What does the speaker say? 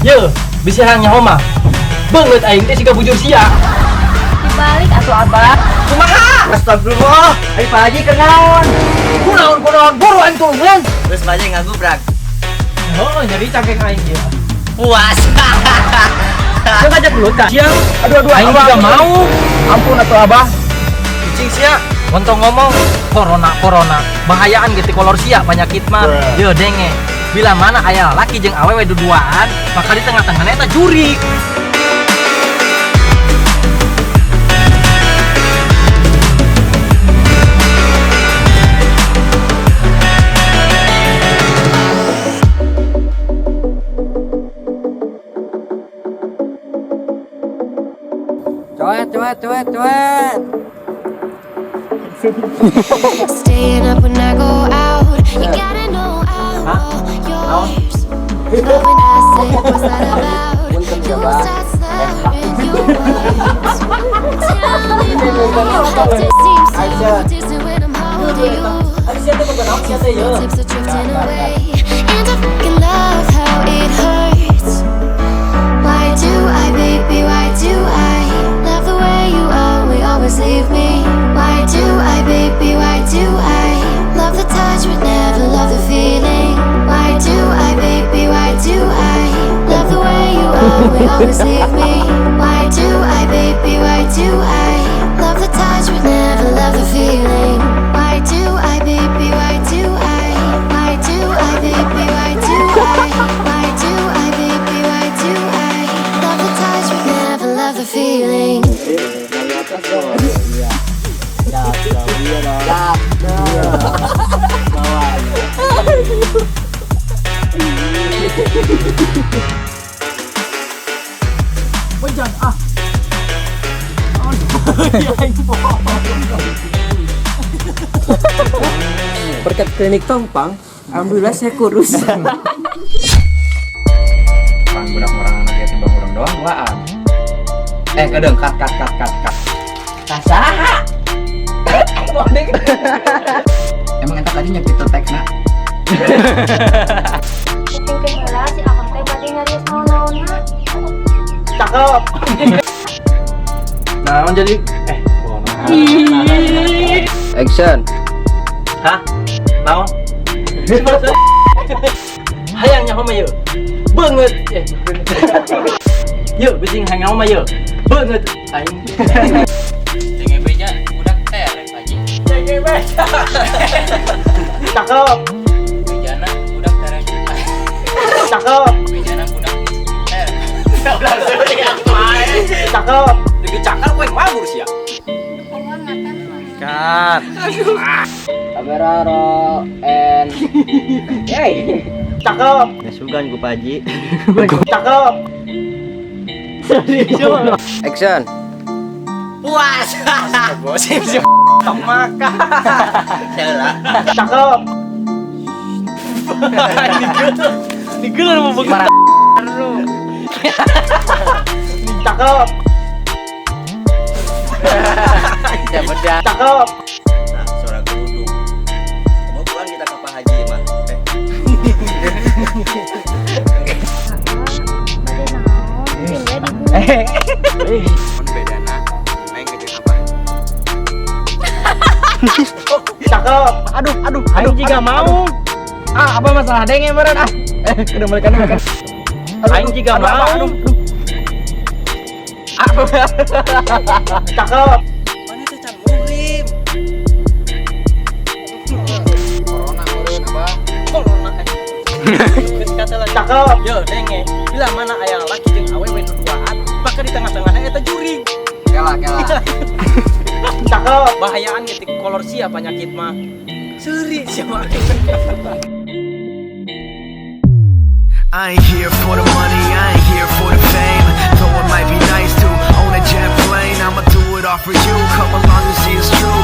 Ye, bisi hayang nyaho mah. Beungeut aing teh siga bujur sia. Dibalik atuh, Abah. Kumaha? Astagfirullah, ari Pak Haji keur naon? Kunaon kunaon, buru aing tulungan. Terus Pak Haji ngagubrak. Oh, jadi cangkeng aing ieu. Puas. Saya ngajak dulu kan. Siang. Aduh aduh, Aing Abah. juga mau. Ampun atuh, Abah. Cicing sia. Montong ngomong corona corona. Bahayaan gitu kolor sia penyakit mah. Ye denge. Bila mana aya laki jeung awewe duduaan, maka di tengah-tengahna eta jurik. Coet coet coet coet. Staying up when I go out. You gotta know I'm all yours. But when I say what's that about, you start slurring your words. Tell me why you have to seem so distant when I'm holding you. Ari sia teh boga naon sia teh ye? Fingertips are drifting away, and I fucking love how it hurts. Why do I, baby? Why do I love the way you always, always leave me? Why do I, baby? Why do I love the touch but never love the feeling? Why do I, baby? Why do I love the way you always, always leave me? Why do I, baby? Why do I love the touch but never love the feeling? Why do I, baby? Why do I? Why do I, baby? Why do I? Why do I, baby? Why do I love the touch but never love the feeling? Dari atas dong. Iya. Iya dong. Bawah. Wajan ah. Aduh, aing bohong. Berkat klinik Tompang, alhamdulillah saya kurus. Pan budak orang anak yatim bang urang doang duaan. Eh, kadang cut cut cut cut cut. Kasaha? Emang eta tadi nyepitu teksna? Kupingkeun heula si Akang teh bade nyarios naon-naonna. Cakep. Nah, jadi eh Action. Hah? Naon? Hayang nyaho mah ye. Beungeut eh. Ye, bisi hayang nyaho mah ye. Beungeut aing. Cenge beja budak terek aja. Cakep. Bejana budak terek. Cakep. Bejana budak terek. Cakep. Lagi cakar kowe mabur sia. Pohon makan mah. Cut. Kamera roll and hey. Cakep. Ngasugan ku Pak Haji. Cakep. Action. Puas. Tong makan. Cakep. Ini geuleuh mau begitu. Cakep. Ya beda. Cakep. Nah, suara geruduk. Mau pulang kita ke Pak Haji mah. Eh. Bade naon? Cing we dibunuh. Mun bedana neng jeung apa? Cakep. Aduh, aduh, Aing juga mau. Ah, apa masalah denge meureun ah? Eh, kudu balikan balikan. Aing juga aduh, mau. Aduh, aduh. Apa? Cakep. Mana teh can muhrim? Corona meureun abah. Corona. Cakep. Yo, denge. Bila mana aya laki jeung awewe duduaan, maka di tengah-tengahna eta jurig. Kela kela. Cakep. Bahayaan gitu kolor sia penyakit mah. Seuri sia mah. I ain't here for the money, I ain't here for the fame. Though it might be nice to own a jet plane, I'ma do it all for you. Come along and see it's true.